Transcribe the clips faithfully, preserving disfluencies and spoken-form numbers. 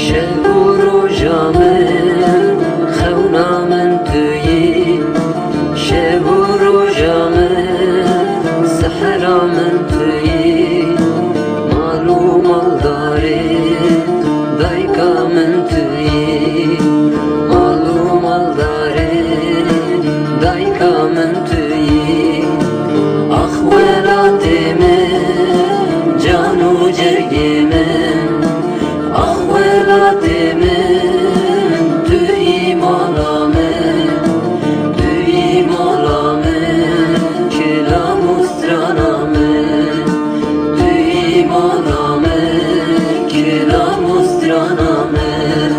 Şev û roja min, xewna min tu yî. Şev û roja min, sehera min tu yî. Mal û maldarê, dayika min tu yî. Mal û maldarê, dayika min tu yî. Ax welatê min, can û cergê min. Ax welatê min, tu yî mala min, tu yî mala min, kilam û strana min, tu yî mala min, kilam û strana min.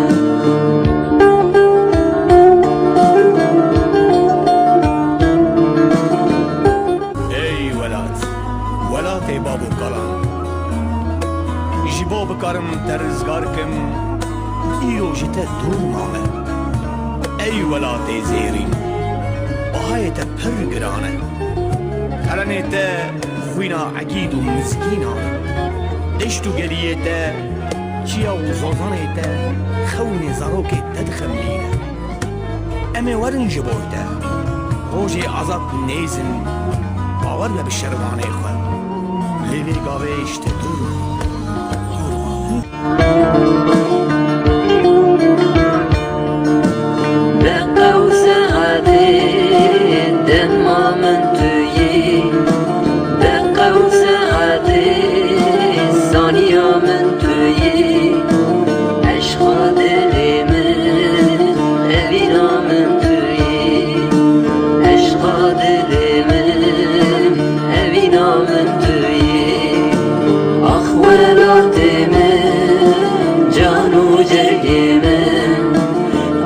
Ey welat, welatê bav û kalan. Ji bo bikarim te rizgar kim, îro ji te dûr mame. Ey welatê zêrîn, bahayê te pir giran e. Terenê te xwîna egîd û mizgînan e. Deşt û geliyê te, çiya û zozanê te xewnê zarokê te dixemilîne. Em ê werin ji bo te. Rojê azad nêzin, bawer be bi şervanê xwe. Lê vê gavê ji te dûr, dûr. Deqe û saetê dema min tu yî. Deqe û saetê saniya min tu yî. Eşqa dilê min, evîna min tu yî. Eşqa dilê min, evîna min tu yî. Ax welatê min, can û cergê min.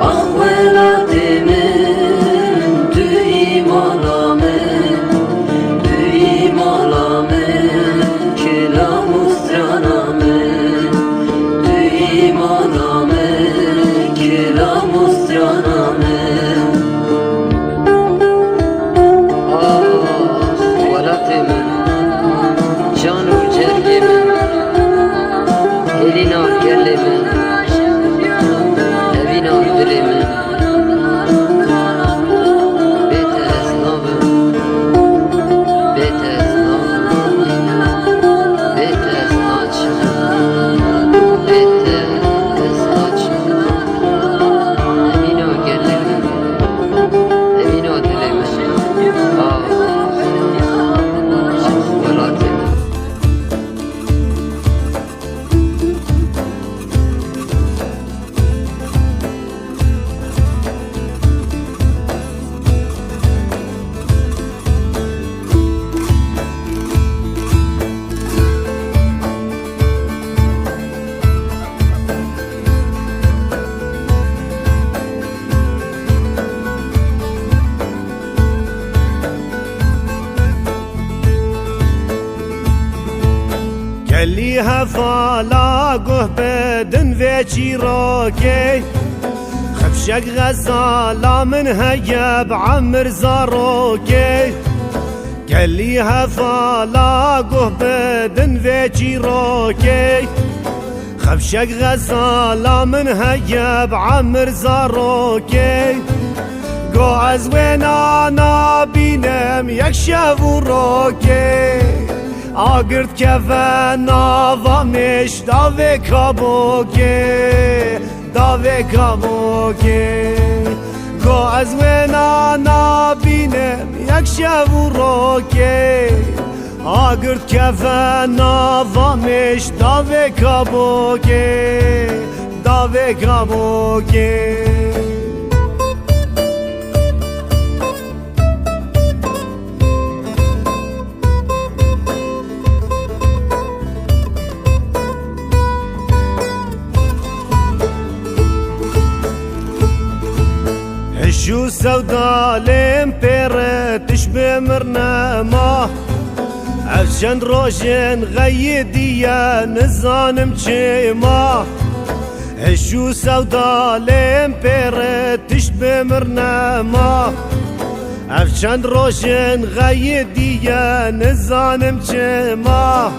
Ax welatê min, tu yî mala min, tu yî mala min, kilam û strana min, tu yî mala min, kilam û strana min. Ax welatê min, can û cergê min, hêlîna gelê min, evîna dilê min. Bê te ez nabim, bê te ez nabim, bê te ez naçim, bê te ez naçim. Evîna gelê min, evîna dilê min. Ah, ah, welatê min. Gelî hevala guh bidin vê çîrokê. Xifşek xezala min heye bi emir zarokê. Gelî hevala guh bidin vê çîrokê. Xifşek xezala min heye bi emir zarokê. Go ez wê nabînim yek şev û rokê. Agir dikeve nava mêj davê kabokê, davê kabokê. Go ez wê nabînim yek şev û rokê. Agir dikeve nava mêj davê kabokê, davê kabokê. Hiş û sewda lêm pêre tişt bê mir nema. Ev çend rojên xeyîdiye nizanim çima. Hiş û sewda lêm pêre tişt bi mir nema. Ev çend rojên xeyîdiye nizanim çima.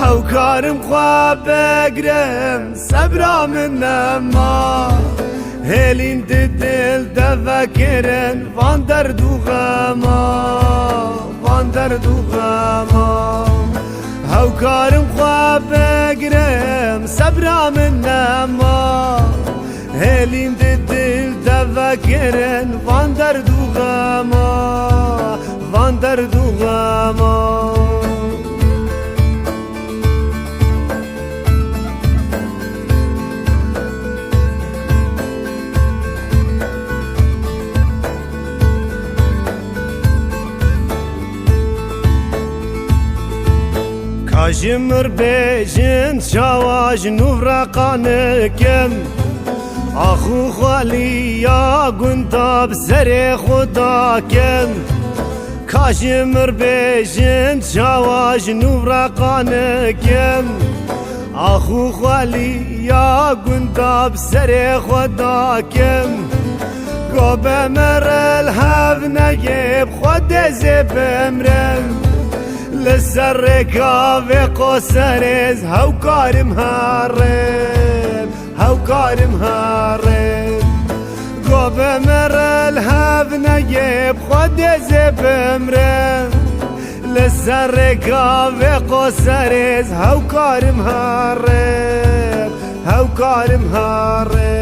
Hewkarim xwe bigrim, sebra min nema. Hêlîn di dil de vekirin van derd û xema, van derd û xema. Hewkarim xwe bigrim, sebra min nema. Hêlîn di dil de vekirin van derd û xema, van derd û xema. Ka ji mir bêjin çawa ji nû re qanikim. Ax û xweliya gunda bi serê xwe dakim. Ka ji mir bêjin çawa ji nû re qanikim. Ax û xweliya gunda bi serê xwe dakim. Go be me re li hev neyê bi xwe dê zê bimrim. Li ser rêka vê qoserê ez hewkarim herim, hewkarim herim. Go be me re li hev neyê bi xwe dê zê bimrim. Li ser rêka vê qoserê ez hewkarim herim, hewkarim herim.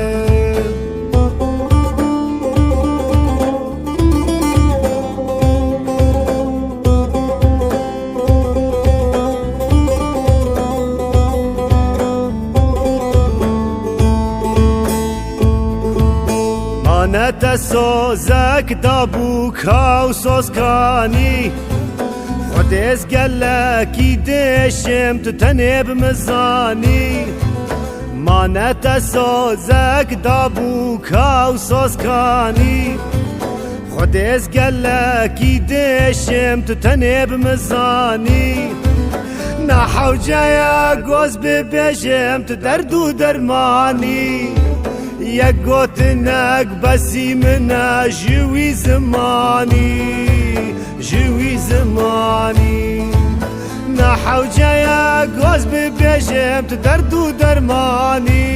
Mane te sozek dabûka û sozkanî. Xwedê ez gelekî dêşim, tu tenê bi min zanî. Mane te sozek dabûka û sozkanî. Xwedê ez gelekî dêşim, tu tenê bi min zanî. Na hewce ye goz bibêjim, tu derd û dermanî. Yek gotinek besî min e ji wî zimanî, ji wî zimanî. Na hewce ye goz bibêjim, tu derd û dermanî.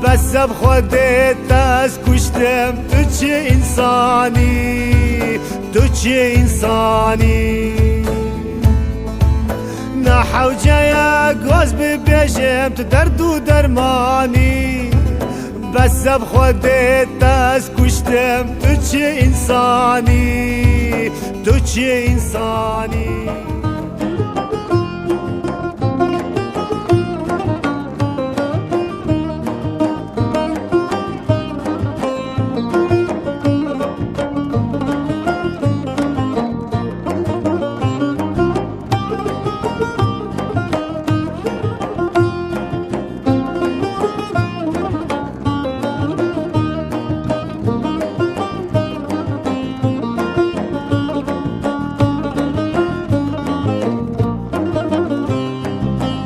Bes ev Xwedê te ez kuştim, tu çi însanî, tu çi însanî. Na hewce ye goz bibêjim, tu derd û dermanî. Bes ev Xwedê te ez kuştim, tu çi însanî, tu çi însanî.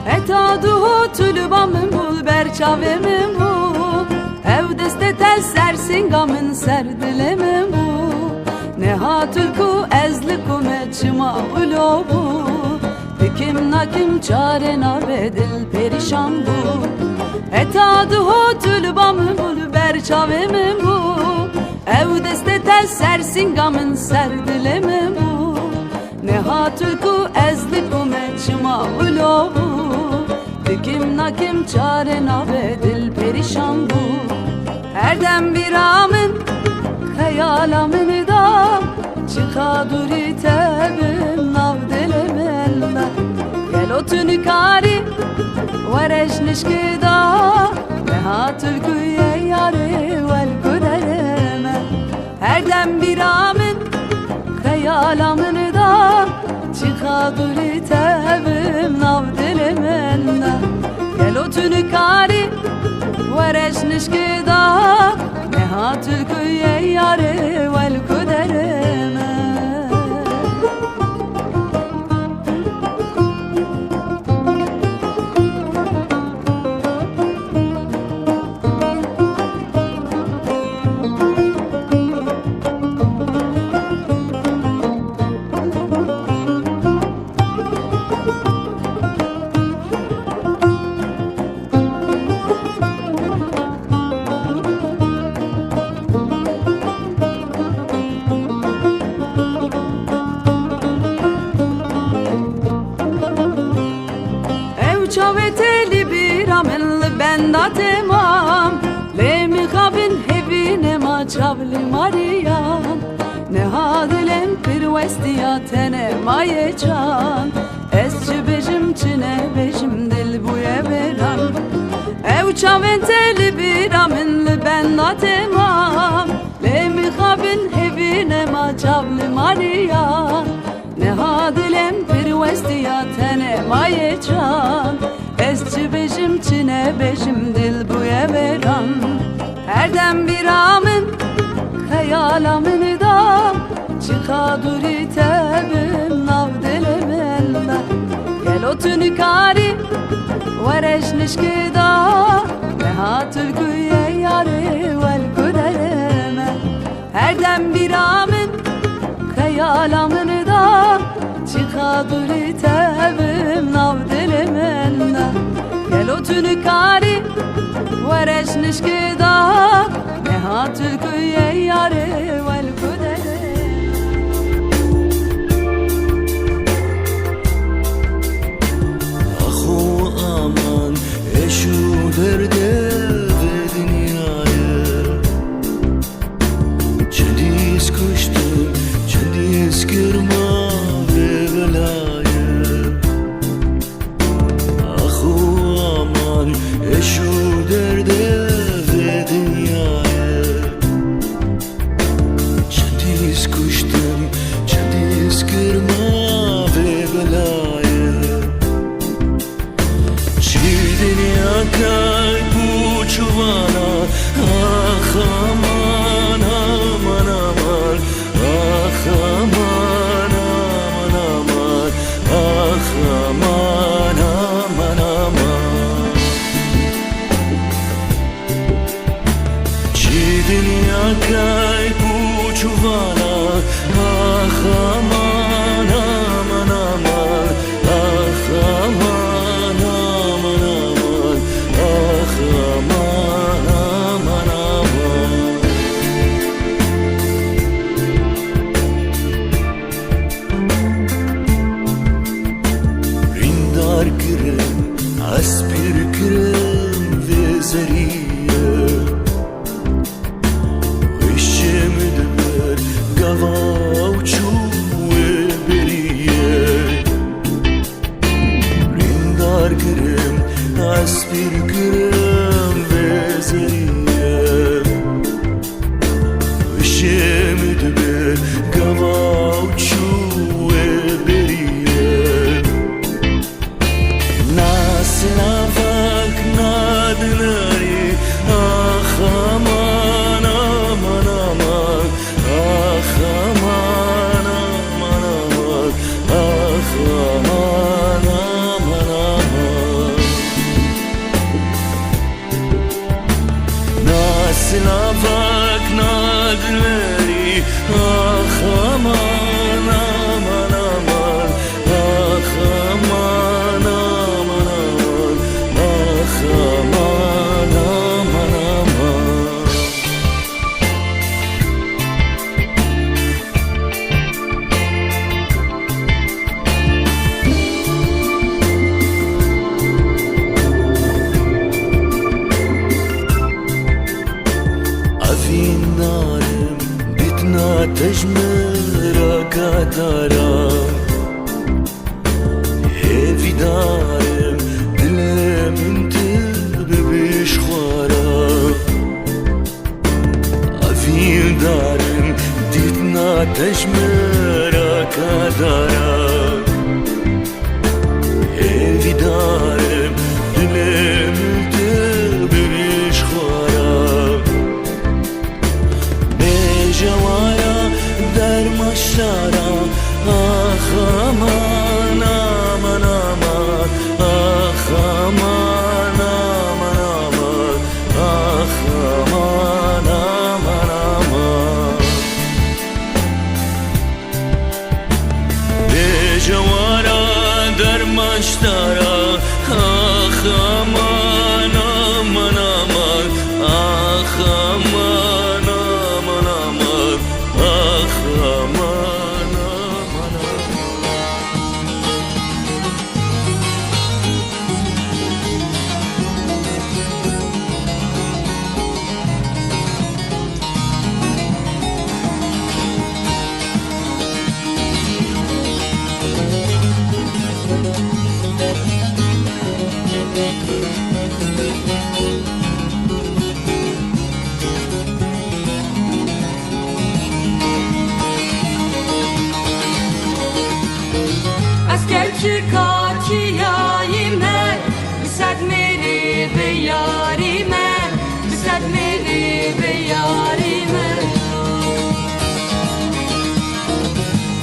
Heta duho tu li ba min bû, li ber çavê min bû. Ew destê te ser singa min, ser dilê min bû. Niha tu li ku, ez li ku me, çima wilo bû? Dikim nakim çare nabe, dil perîşan bû. Heta duho tu li ba min bû, li ber çavê min bû. Ew destê te ser singa min, ser dilê min bû. Niha tu li ku, ez li ku me, çima wilo bû? Dikim nakim çare nabe, dil perîşan bû. Her dem bîra min, xeyala min da, çiqa dûrî te bim nav dilê min de. Gelo tu nikarî were ji nişkê da, niha tu li ku ye yarê, we li ku derê me. Her dem bîra min, xeyala min da, çiqa dûrî te bim nav dilê min de. Gelo tu nikarî were ji nişkê da, niha tu li ku ye yarê, we li ku derê me. Çavê te li bîra min li benda te mam. Lê mixabin hêvî nema çav li mariyan. Niha dilêm pir westiya tenê mayê can. Ez çi bêjim, çi nebêjim, dil bûye vêran. Ew çavên te li bîra min, li benda te mam. Lê mixabin hêvî nema çav li mariyan. Niha dilêm pir westiya tenê mayê can. Ez çi bêjim, çi nebêjim, dil bûye vêran. Her dem bîra min, xeyala min da. Çiqa dûrî te bim nav dilê min da. Gelo tu nikarî were ji nişkê da. Niha tu li ku ye yarê, we li ku derê me. Her dem bîra min, xeyala min da. Çiqa dûrî te bim nav dilê min da. Gelo tu nikarî were ji nişkê da. Niha tu li ku ye yarê, we li ku derê. Axo aman, eş û derdê vê dinyayê. Çendî ez kuştim, çendî ez kirma vê belayê. Axo aman, eş û derdê vê dinyayê. Çendî ez kuştim, çendî ez kirma vê belayê. Çi dinyakay pûç û vala, ax aman, aman, aman, ax aman, aman, aman, ax aman, aman, aman. Çi dinyakay pûç û vala, ax aman, aman, aman, ax aman, aman, aman, ax aman, aman, aman. Rîndar kirim, ez pîr kirim vê zerî ye. Wişê min dibir gava û çû wê berî ye. Rîndar kirim, ez pîr kirim vê zerî ye. Wişê min dibir gava û çû wê berî ye. Na silavek, na dinerî, ax aman, aman, aman, ax aman, aman, aman, ax aman, aman, aman. Na silavek, na dinerî, ax aman, aman, aman, ax aman, aman, aman, ax aman, aman, aman. Evîn narim, dîtina te ji min re Ez kelçika çiyayî me, bi sed mêrê bi yarî me, bi sed mêrê bi yarî me.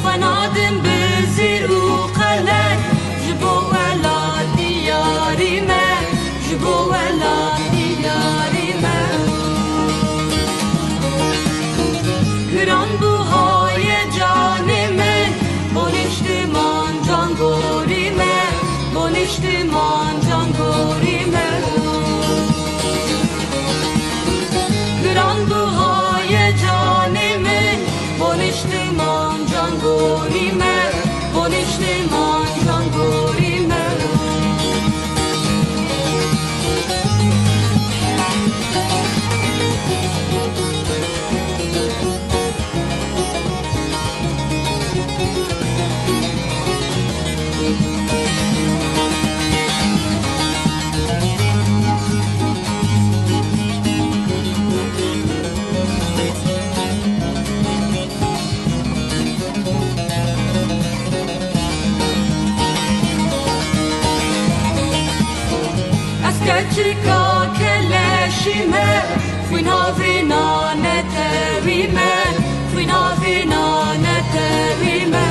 Xwe nadim bi zêr û qelek, ji bo welatî yarî me, ji bo welatî yarî me. Giran bû hayê canê min, bo niştiman can gorî me, bo niştiman can gorî me. Giran bû hayê canê min, bo niştiman can gorî me, bo niştiman can gorî me. Ez keçika keleşî me, xwîna vêna netewî me, xwîna vêna netewî me.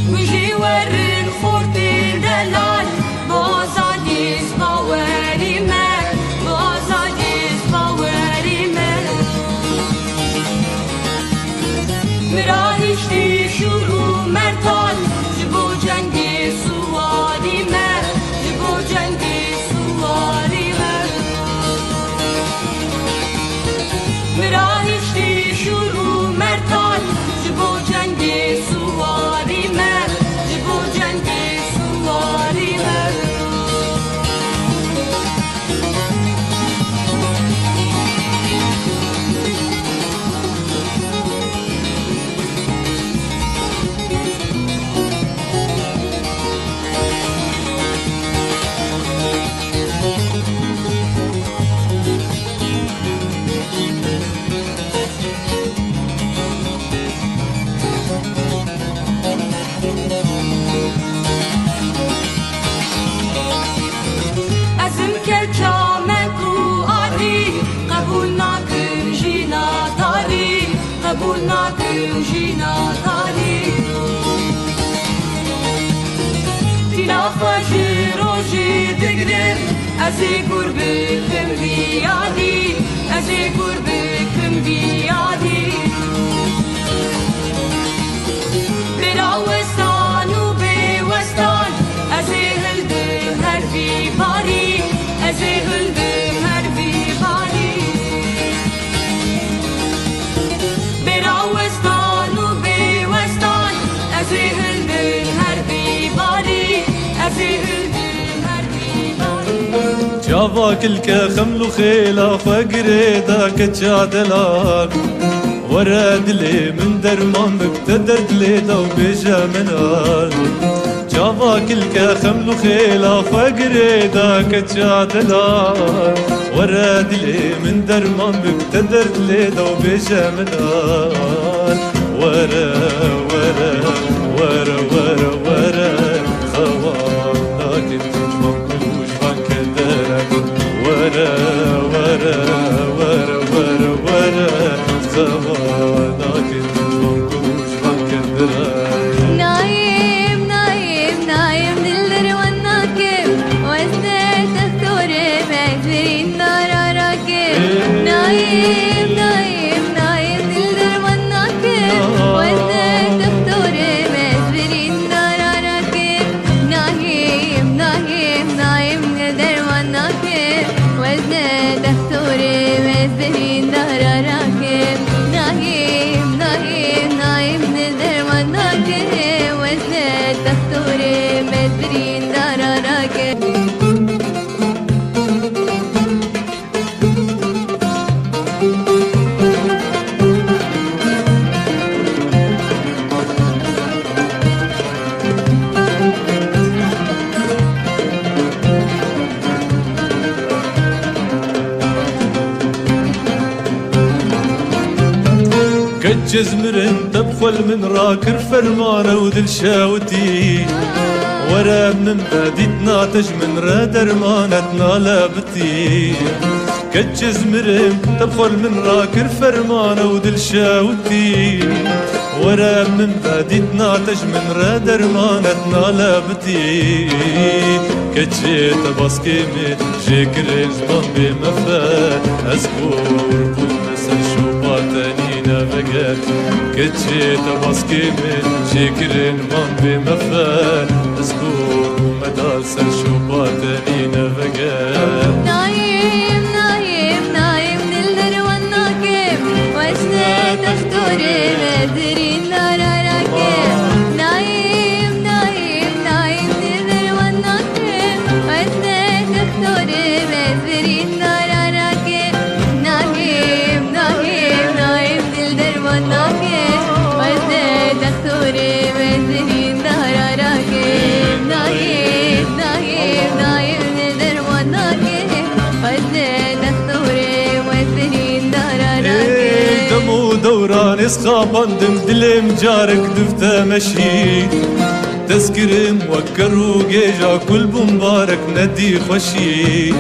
Hûn jî werin xortên delal, bi azadî ez bawerî me, bi azadî ez bawerî me. Min ra hiştî şûr û mertal, ji bo cengê siwarî me, ji bo cengê siwarî me. Min ra hiştî şûr û mertal, ji bo cengê siwarî me, ji bo cengê siwarî me. Ez im keça me ku adî, qebûl nakim jîna tarî, qebûl nakim jîna tarî. Tîna xwe ji rojê digrim, ez ê gur bikim vî yadî, ez ê gur bikim vî yadî. Bêra westan û bêwestan, ez ê hildim her vî barî, ez ê hildim her vî barî. Bêra westan û bêwestan, ez ê hildim her vî barî, ez ê hildim her vî barî. Çava kilke xeml û xêla xwe girêda keça delal. Were dilê min derman bik te derd lê da û bêje min al. Çava kilke xeml û xêla xwe girêda keça delal. Were dilê min derman bik te derd lê da û bêje min al. Were, were, were, were, were, xewa nakin tûj man tûj man kedere. Were, were, were, were, were, xewa nakin tûj man tûj man kedere. Nayêm, nayêm, nayêm, dil derman nakim. Wezne textorê me, ez birîn nara rakim. Nayêm, nayêm, nayêm, dil derman nakim. Wezne textorê me, ez birîn nara rakim. Ji mirin te bi xwe li min rakir ferman ew dil şewitî. Were min vedît na te ji min re dermanet nalebitî. Keçê ji mirin te bi xwe li min rakir ferman ew dil şewitî. Were min vedît na te ji min re dermanet nalebitî. Keçê te baskê min jê kirin ji van bê mefe. Ez kor bûm ser şopa te nîne veger. Keçê te baskê min jê kirin van bê mefe. Ez kor bûm me da ser şopa te nîne veger. Naim, naim, naim, dil derwan nakim. Wezne dextorê ve dirîn dara rakim. Naim, naim, naim, dil derwan nakim. Wezne dextorê ve dirîn dara rakim. Naim, naim, naim, dil derwan nakim. Wezne dextorê ve dirîn dara rakim. Naim, naim, naim, dil derwan nakim. Wezne dextorê ve dirîn dara rakim. Ey, dem û dewran ez xapandim, dilêm carek difte meşî. Destkirim wek ker û gêja kul bûm barek nedî xweşî.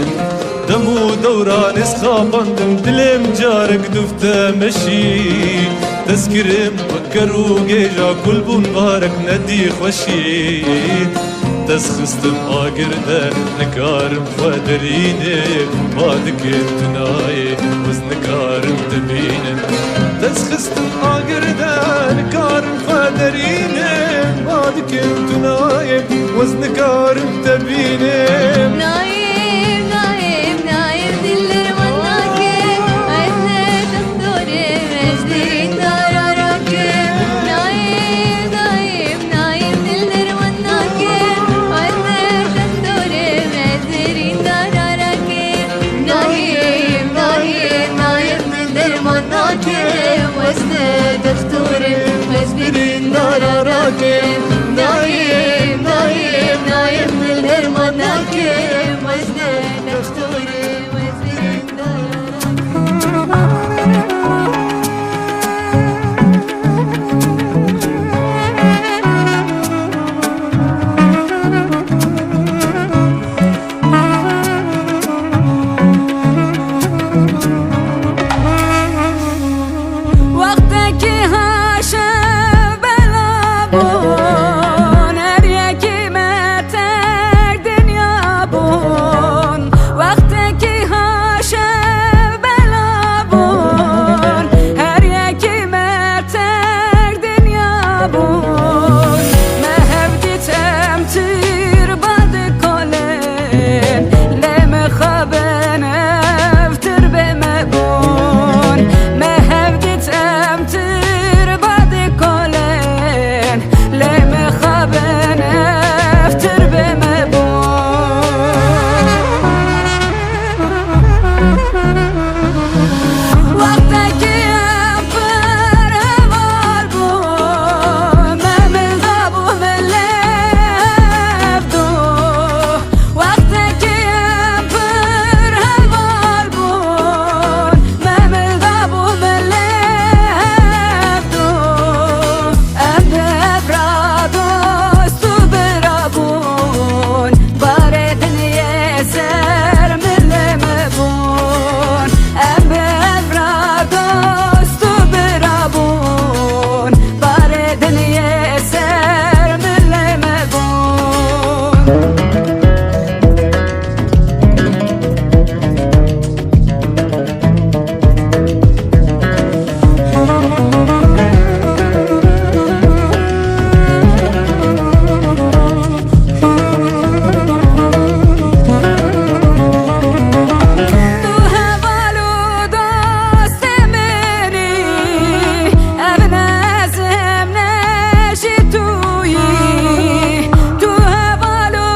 Dem û dewran ez xapandim, dilêm carek difte meşî. Destkirim wek ker û gêja kul bûn barek nedî xweşî. Dest xistim agir de nikarim xwe derînim, ba dikim tu nayê, ez nikarim te bînim. Dest xistim agir de nikarim xwe derînim, ba dikim tu nayê, ez nikarim te bînim. Naim, naim, naim, dil derman nake. Wezne dextorê ve ez dirîn dara rakim. Naim, naim, naim, dil derman nake. Wezne dextorê ve ez dirîn dara rakim. Naim, naim, naim, dil derman nake. Wezne dextorê ve ez dirîn dara rakim. Naim, naim, naim, dil derman nake. Wezne dextorê ve ez dirîn dara rakim. Wextekî haşev bela bûn, her yekî me terk dinya bûn. Wextekî haşev bela bûn, her yekî me terk dinya bûn. Me hev dît em tir bad kolên, lê mixabin ev tir bê me bûn. Me hev dît em tir bad kolên, lê mixabin ev tir bê me bûn. Wextekî em pir heval bûn, me milda bû min lê hevdu. Wextekî em pir heval bûn, me milda bû min lê hevdu. Em bi hev re dost û bira bûn, barê dinyê ser milê me bûn. Em bi hev re dost û bira bûn, barê dinyê ser milê me bûn. Tu heval û dostê min î, ev ne ez im ne jî tu yî. Tu heval û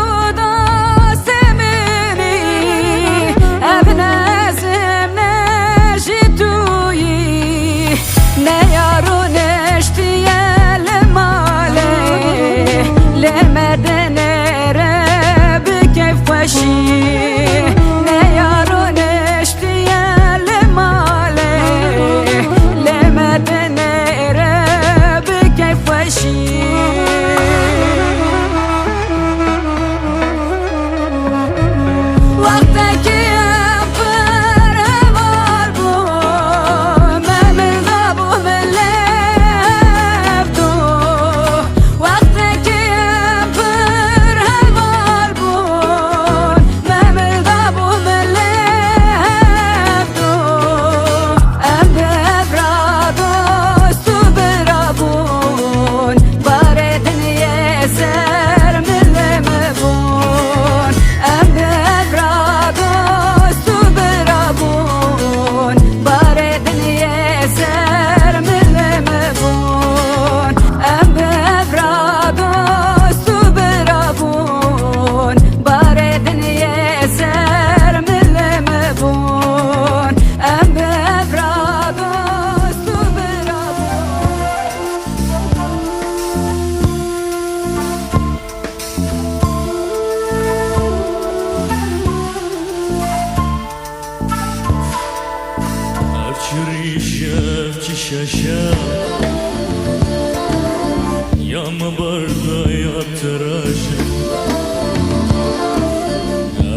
Ya me berdaya teraşe,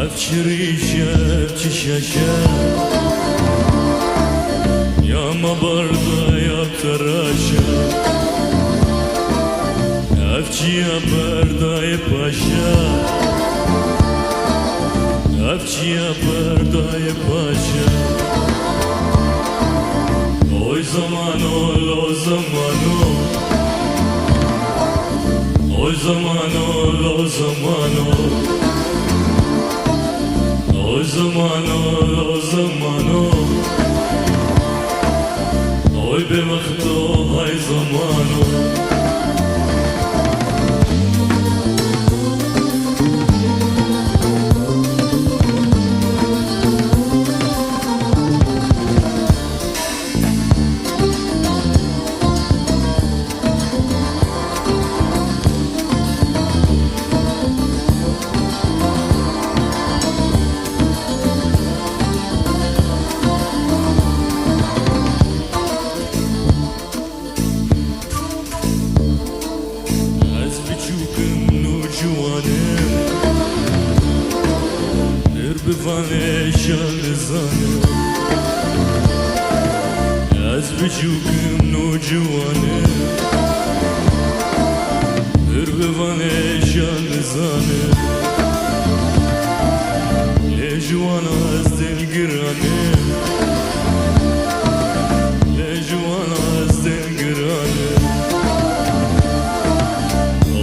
ev çi rîşe, ev çi şeşe. Ya me berdaya teraşe, ev çi ye berdayê paşe. Ev çi ye berdayê paşe. Oy zamano, lo zamano. Oy zamano, lo zamano. Oy zamano, lo zamano. Oy bêwexto, hay zamano. Ez biçûk im, nû ciwan im, pir bi van êşan nizanim. Ez biçûk im, nû ciwan im, pir bi van êşan nizanim. Lê ji wan ez dilgiran im. Lê ji wan ez dilgiran im.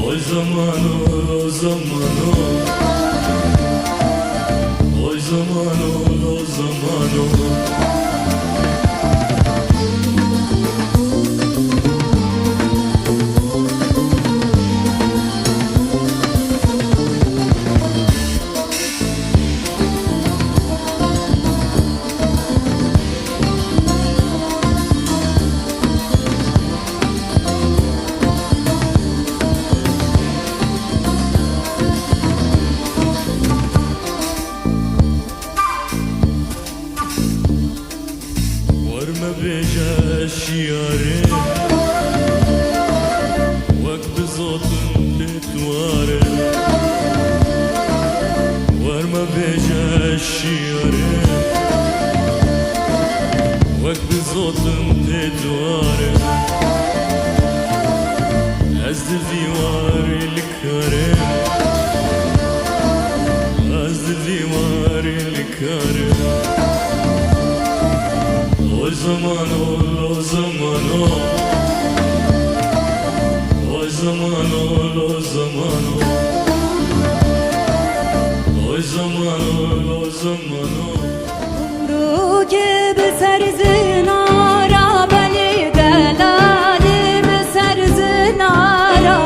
Oy zamano, lo zamano. Oy zamano, lo zamano. Wer me bêje ez şiyar im, wek bizotin tê dwarê. Wer me bêje ez şiyar im, wek bizotin tê dwarê. Ez di vî warê li kar im, ez di vî warê li kar im. Oy zamano, lo zamano. Oy zamano, lo zamano. Oy zamano, lo zamano. Gumrûkê bi ser zinara, belê delalê bi ser zinara.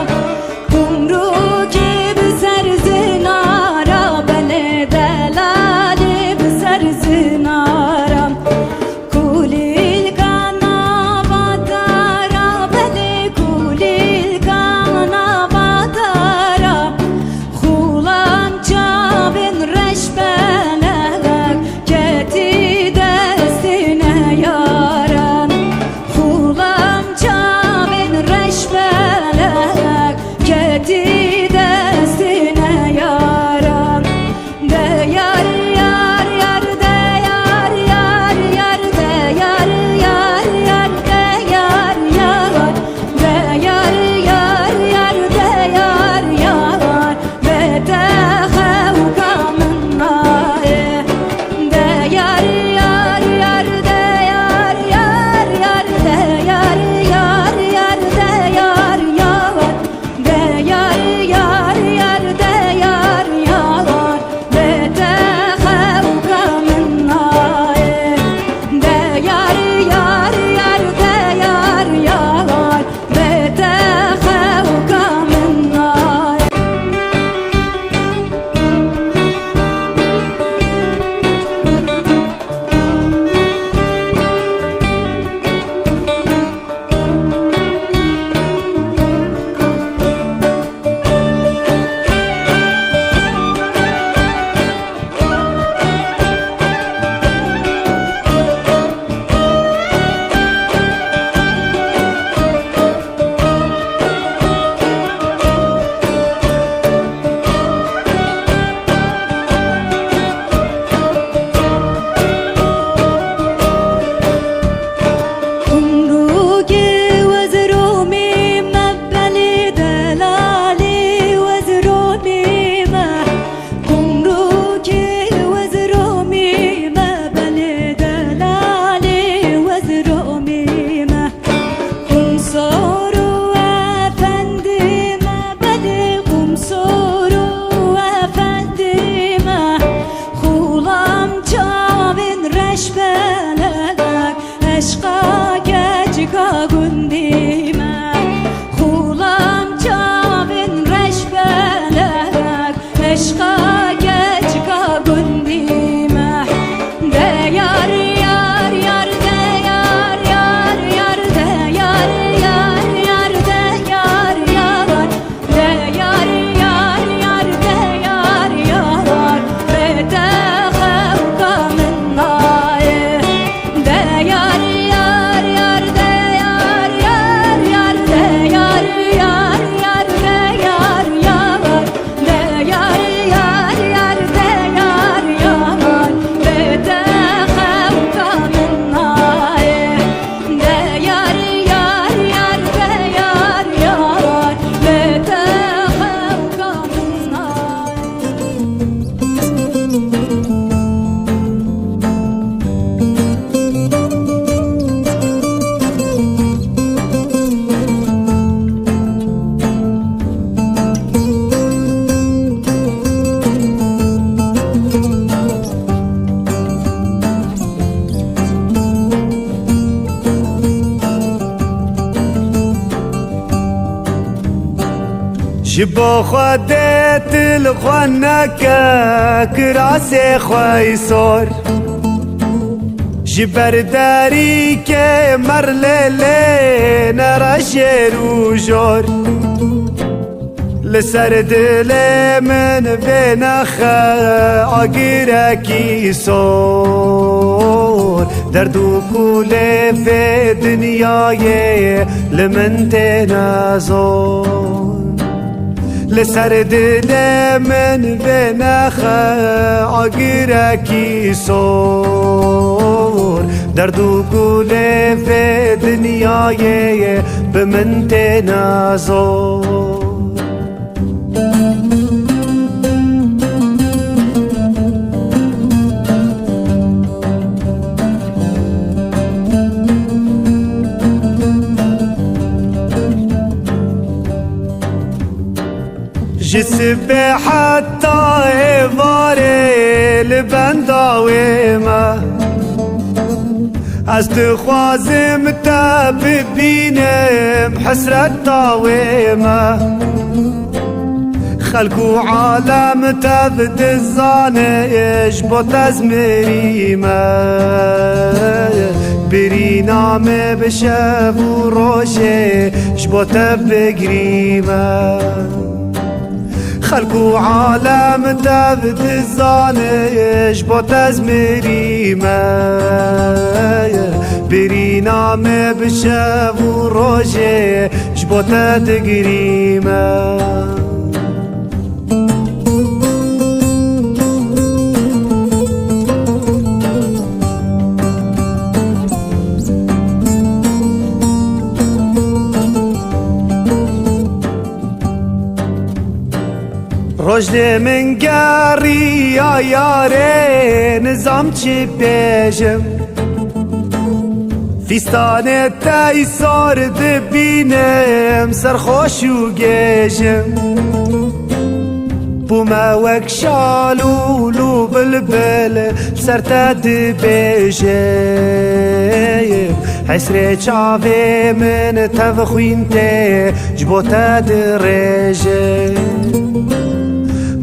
Gumrûkê bi ser zinara, belê delalê bi ser zinara. Kulîlka nava dara, belê kulîlka nava dara. Xulam çavên reş belek ketî destê neya Eşqa keçika gundî me. De yar, yar, yar, de yar, yar, yar, de yar, yar, yar, de yar, yar. De yar, yar, yar, de yar, yar, bê te xewka min nayê. De yar, yar, yar, de yar, yar, yar, de yar, yar, yar, de yar, yar, de yar, yar, yar, de yar, yar, bê te xewka min nayê. De yar, yar, yar, de yar, yar, bê te xewka min nayê. Ji bo Xwedê tu li xwe neke kirasê xwe îsor. Ji ber derîkê merlê lê nere jêr û jor. Li ser dilê min vê nexe agirekî sor. Derd û kulê vê dinyayê li min têne zor. Li ser dilê min vê nexe agirekî sor. Derd û kulê vê dinyayê bi min têne zor. Ji sibê heta êvarê li benda wê me. Ez dixwazim te bibînim, hesreta wê me. Xelk û alem tev dizane, ji bo te ez mirîme. Birîna me bi şev û rojê, ji bo te bigirîme. Xelk û alem tev dizane, ji bo te ez mirîme. Birîna me bi şev û rojê, ji bo te digirîme. Roj dê min geriya yarê, nizam çi bêjim. Fîstanê te îsor dibînim, serxweş û gêjim. Bûme wek şalûl û bilbil, ser te dibêjim. Hesrê çavê min tev xwîn tê, ji bo te dirêjim.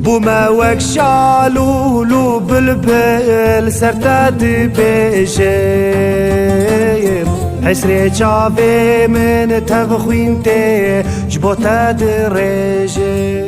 Bûme wek şalûl û bilbil, ser te dibêjim. Hesrê çavê min tev xwîn tê, ji bo te dirêjim.